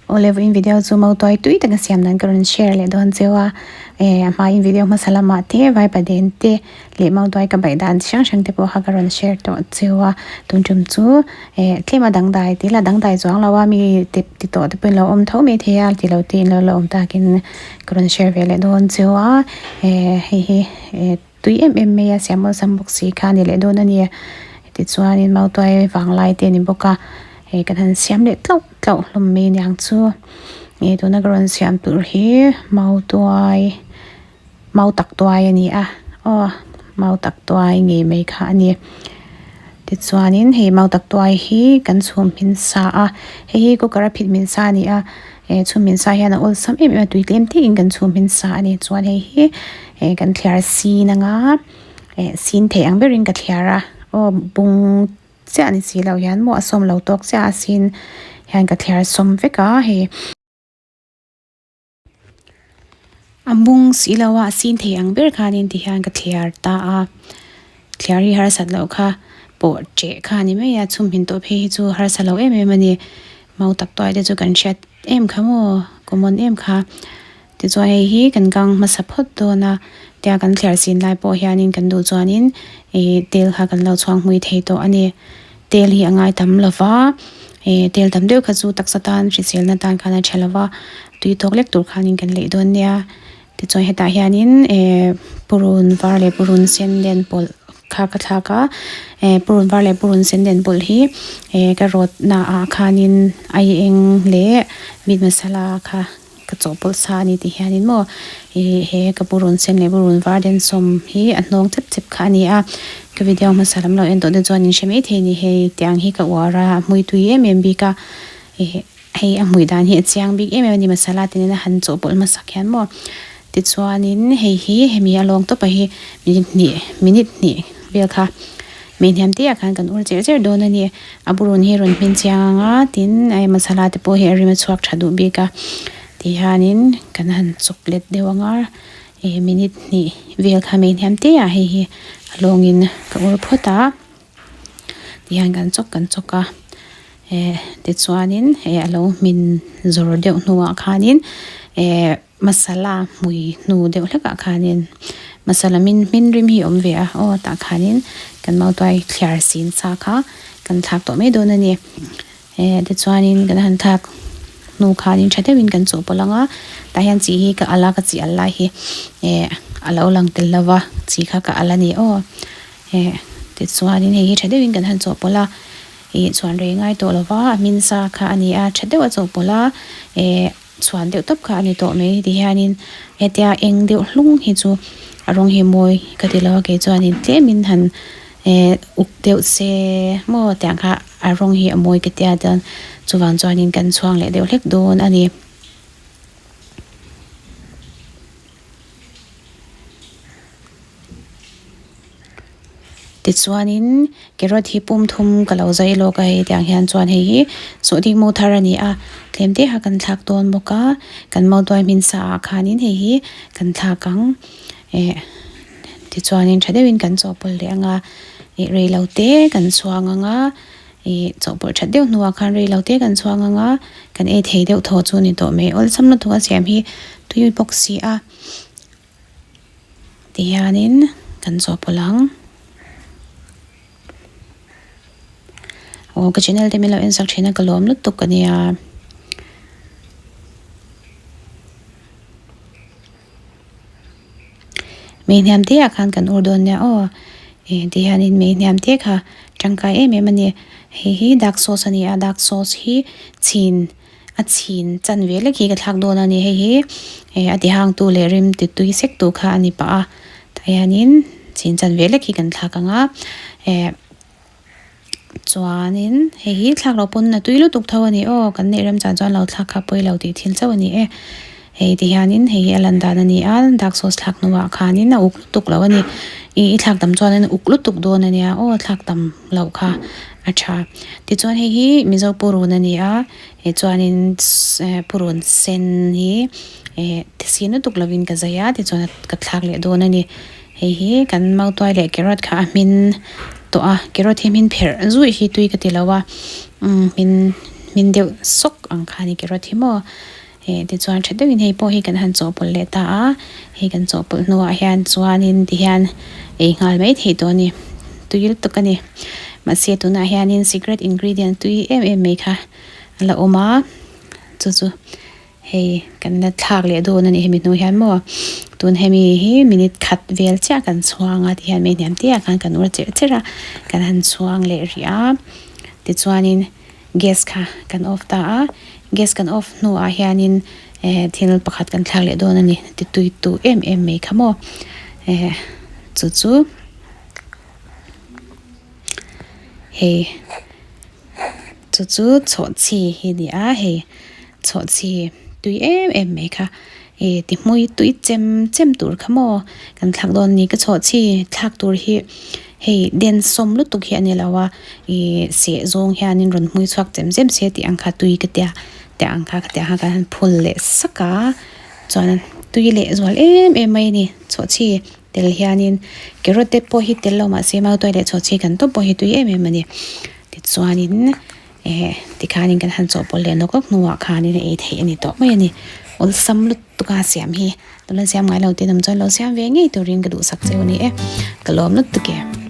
Awle vawiin video chu mautuai tui taka siam nan ka rawn share leh dawn cheu a eh a hmain video hmasa lamah te vaipaden te leh mautuai ka baih dan chi hrang hrang te pawh kha ka rawn share tawh cheu a tun tum chu eh tlem a dangdai ti ila dangdai chuang lo a mi ti ti tawh te pawh in lo awm tho maithei a ti lo te in lo la awm takin ka rawn share ve leh dawn cheu a eh hei hi eh tui em em mai a siam awlsam bawk si kha a ni leh dawn a ni tichuanin mautuai vanglai te a ni bawk a hei kan han siam leh tlauh tlauh hlawm mai aniang chu ih tuna ka rawn siam tur hi mautuai mau tak tuai a ni a aw mau tak tuai ngei mai kha a ni tichuanin hei mau tak tuai hi kan chhum hmin sa a hei hi cooker a phit hmin sa a ni a eh chhum hmin sa hian a awlsam em em a tui tlem te in kan chhum hmin sa a ni chuan hei hi eh kan thliar sin anga eh sin thei ang berin ka thliar a aw bung chiah ni si lo hian maw a sawm lo tawk chiah a sin hian ka thliar sawm vek a hei. A bung si lo a a sin thei ang ber khanin ti hian ka thliar ta a thliar hi harsat loh kha pawh ṭeh kha a ni mai a chhum hmin tawh phei hi chu harsa lo em em a ni mau tak tuai te chu kan hriat em kha maw common em kha tichuan hei hi kan gang hmasa phawt dawn a tia kan thliar sin lai pawh hianin kan duh chuanin ih tel kha kan lo chhuang hmui thei tawh a ni. Tel hi a ngai tam lo va eh tel tam deuh kha chu taksa tan hriselna tan khan a tha lo va tui tawk lek tur khanin kan lei dawn nia tichuan hetah hianin eh purun var leh purun sen den pawlh kha ka thlak a eh purun var leh purun sen den pawlh hi eh ka rawt naah khanin aieng leh meat masala kha. Ka chawhpawlh sa a ni tih hianin maw ih he ka purun sen leh purun var den sawm hi a hnawng chep chep kha a ni a ka video hmasa lam lo en tawh te chuan in hre maithei a ni hei tiang hi ka uar a a hmui tui em em bik a ih hei a hmui dan hi a chiang bik em em a ni masala te nena han chawhpawlh hmasak hian maw tichuanin hei hi hemi a lawng tawp a hi minute hnih minute hnih vel kha. Hmeihnhiam te ah khan kan ur cher cher dawn a ni. A purun hi a rawn hmin chiang ang a, tin hei masala te pawh hi a rim a chhuak tha duh bik a. Ti hianin kan han chawp let deuh ang a, ih minute hnih vel kha hmeihnhiam te ah hei hi a lawngin ka ur phawt a. Ti hian kan chawk kan chawk a, eh tichuanin hei a lo hmin zawr deuh hnuah khanin eh. Masala hmui hnu deuh hlekah khanin masala min hmin rim hi a awm ve a aw tah khanin kan mautuai thliar sin sa kha kan thlak tawh mai dawn a ni eh tichuanin kan han thlak hnu khanin tha deuhin kan chawhpawlh ang a tah hian chi hi ka al a ka chi al lai hi eh a lo lang tel lo va chi kha ka al a ni aw eh tichuanin hei hi tha deuhin kan han chawhpawlh a ih chhuan rei ngai tawh lo va a hmin sa kha a ni a tha deuh a chawhpawlh a eh. Chhuan deuh tawp kha a ni tawh mai ti hianin hetia eng deuh hlung hi chu a rawng hi mawi ka ti lo a kei chuanin tlemin han eh uk deuh se maw tiang kha a rawng hi a mawi ka tia chuan chuvang chuanin kan chhuang leh deuh hlek dawn a ni. Tichuanin carrot hi pum thum ka lo zai lawk a hei tiang hian chuan hei hi sawhthing mu thar a ni a tlem te kha kan thlak dawn bawk a kan mautuai hmin sa ah khanin hei hi kan thlak ang eh tichuanin tha deuhin kan chawhpawlh leh ang a ih rei lo te kan chhuang ang a ih chawhpawlh that deuh hnuah khan rei lo te kan chhuang ang a kan ei thei deuh thaw chu a ni tawh mai awlsam lutuk a siam hi tui bawk si a. Tihianin kan chawhpawlh ang. Aw ka channel te min lo en sak thin a ka lawm lutuk a nia. Mei hniam te ah khan kan ur dawn nia aw. Eh tihianin mei hniam te kha tangkai em em a ni. Hei hi dark sauce a ni a dark sauce hi chhin. A chhin chan ve lek hi ka thlak dawn a ni hei hi eh a ti hang tu leh rim ti tui sek tu kha a ni pah a tah hianin chhin chan ve lek hi kan thlak ang a eh chuanin hei hi thlak loh pawn a tui lutuk tho a ni aw kan neih rem chan chuan lo thlak kha pawi lo tih thil chauh a ni e hei ti hianin hei hi a lan dan a ni a dark sauce thlak hnuah khanin a uk lutuk lo a ni ih i thlak tam chuanin a uk lutuk dawn a nia aw thlak tam loh kha a tha tichuan hei hi mizo purun a ni a eh chuanin eh purun sen hi eh thisen lutuk lovin ka zai a tichuan ka thlak leh dawn a ni hei hi kan mautuai leh carrot kha a hmin tawh a carrot hi hmin pherh zuih hi tui ka ti lo a umm hmin. hmin deuh sawk ang kha a ni carrot hi maw eh tichuan tha deuhin hei pawh hi kan han chawhpawlh leh ta a hei kan chawhpawlh hnuah hian chuanin tihian ei nghal mai theih tawh a ni tui lutuk a ni mahse tunah hianin secret ingredient tui em em mai kha a la awm a chu chu. Hei kan la thlak leh dawn a nih hemi hnu hian maw tun hemi hi minute khat vel chiah kan chhuang a tihian mei hniam te ah khan kan ur cherh cherh a kan han chhuang leh rih a tichuanin gas kha kan off ta a gas kan off hnuah hianin eh thil pakhat kan thlak leh dawn a ni ti tui tu em em mai kha maw eh chu chu hei. Chu chu chhawhchhi hi a ni a hei chhawhchhi tui em em mai kha ih ti hmui tui chem chem tur kha maw kan thlak dawn a ni ka chhawhchhi thlak tur hi hei den sawm lutuk hi a ni lo a ih seh zawng hianin rawn hmui chhuak chem chem se tih ang kha tui ka tia tih ang kha khatiang kha kan han phul leh sak a chuan tui leh zual em em mai a ni chhawhchhi. Tel hianin carrot te pawh hi tel lo mahse mautuai leh chhawhchhi kan tawp pawh hi tui em em a ni. Tichuanin eh tikhanin kan han chawhpawlh leh nawk nawk hnuah khanin a ei theih a ni tawh mai a ni. Awlsam lutuk a siam hi tuna siam ngai lo te awm chuan lo siam ve ngei turin ka duhsak cheu a ni e. Ka lawm lutuk e.